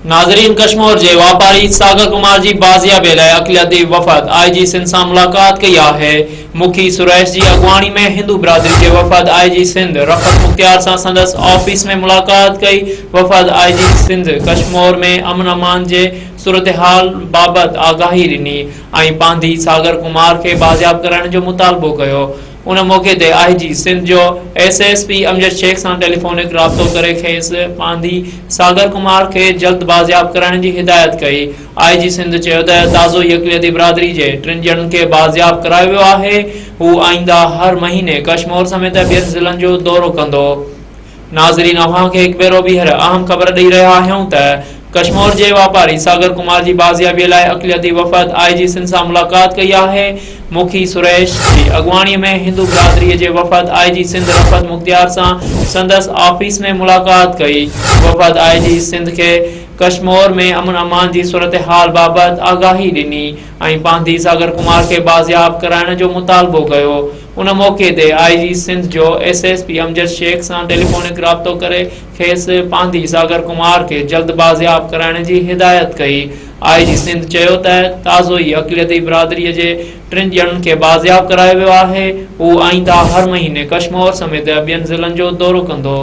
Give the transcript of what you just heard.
ناظرين ڪشمور جي واپاري ساگر ڪمار جي بازيابي لاء اقليتي وفد آء جي سنڌ سان ملاقات ڪئي آهي. مکي سريش جي اڳواڻي ۾ هندو برادري جي وفد آء جي سنڌ رفعت مختيار سان سندس آفيس ۾ ملاقات ڪئي. وفد آء جي سنڌ ڪشمور ۾ امن امان جي صورتحال بابت آگاهي ڏني ۽ پانڌي ساگر ڪمار کي بازياب ڪرائڻ جو مطالبو ڪيو. ان موقعي تي آء جي سنڌ جو S S P Amjad Shaikh سان ٽيليفونڪ رابطو ڪري کيس پانڌي ساگر ڪمار کي جلد بازياب ڪرائڻ جي هدايت ڪئي. آء جي سنڌ چيو ته تازو ئي اقليتي برادري جي ٽن ڄڻن کي بازياب ڪرايو ويو آهي، هو آئنده هر مهيني ڪشمور سميت ٻين ضلعن جو دورو ڪندو. ناظرين اوهان کي هڪ ڀيرو ٻيهر اهم خبر ڏئي رهيا آهيون ته ڪشمور جي واپاري ساگر ڪمار جي بازيابي لاء اقليتي وفد آء جي سنڌ سان ملاقات ڪئي آهي مکي سريش جي اڳواڻي ۾ هندو برادري جي وفد آء جي سنڌ رفعت مختيار سان سندس آفيس ۾ ملاقات ڪئي وفد آء جي سنڌ کي ڪشمور ۾ امن امان جي صورتحال بابت آگاهي ڏني ۽ پانڌي ساگر ڪمار کي بازياب ڪرائڻ جو مطالبو ڪيو ان موقعي تي آء جي سنڌ جو S S P Amjad Shaikh سان ٽيليفونڪ رابطو ڪري کيس پانڌي ساگر ڪمار کي جلد بازياب ڪرائڻ جي هدايت ڪئي. آء جي سنڌ چيو ته تازو ئي اقليتي برادري جي ٽن ڄڻن کي بازياب ڪرايو ويو آهي، هو آئنده هر مهيني ڪشمور سميت ٻين ضلعن جو دورو ڪندو.